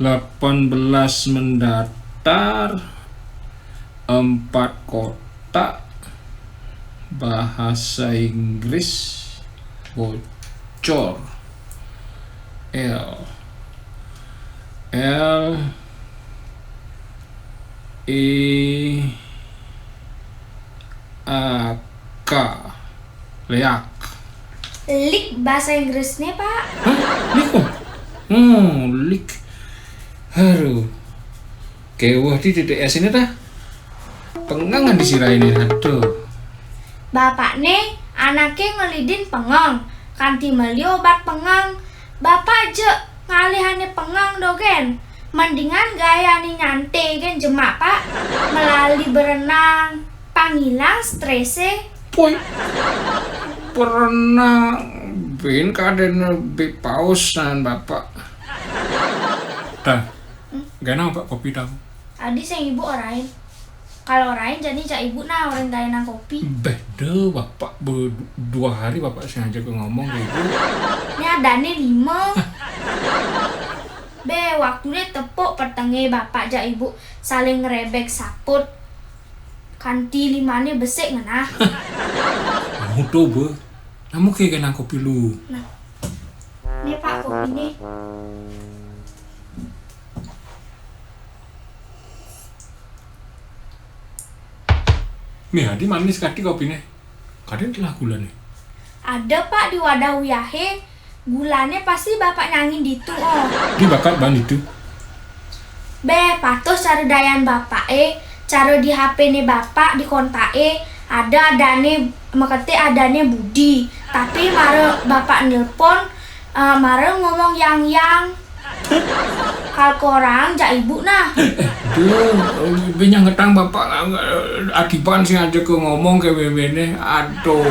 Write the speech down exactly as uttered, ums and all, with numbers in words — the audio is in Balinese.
Delapan belas mendatar, empat kotak, bahasa Inggris bocor. L. L I A K. Leak. Leak bahasa Inggrisnya, Pak. Hah? Leak, oh? Oh, leak. Aduh. Keweh di titik S ini, tah. Pengangan disirahin ini, aduh. Bapak nih, anaknya ngelidin pengang, kanti meli obat pengang. Bapak aja ngalihane pengang dogen. Mendingan gayane nyantai gen jemak, Pak. Melali berenang, pangilang strese. Poi. Pernah bin kadene bi pausan, Bapak. Tah, gana, Pak, kopi tahu? Adi sing ibu orain. Kalau orain jadi cak ibu nah orang dayanang kopi. Beh, deh, Bapak be-, dua hari Bapak sengaja ke ngomong ke ibu. Ini adane lima. Be, waktunya tepuk petenge Bapak jak ibu saling ngerebek saput. Kanti limane besik ngenah. Mutu, be. Namu ke kenang kopi lu? Nah. Ini, Pak, kopi nih. Nih, adi manis kati kopi nih. Kadang telah gula nih. Ada, Pak, di wadah uyahe. Gulane pasti Bapak nyangin ditu, oh. Di bakat ban ditu. Be, patuh cara dayan Bapak, eh. Cara di H P ne Bapak, di kontak, eh. Ada adane, mekete adane Budi. Tapi mare Bapak nelpon, eh, mare ngomong yang-yang. Kal korang, jak ibu nah. Duh, binyang ngetang Bapak, eh, adiban sing aja ke ngomong ke bebene. Aduh.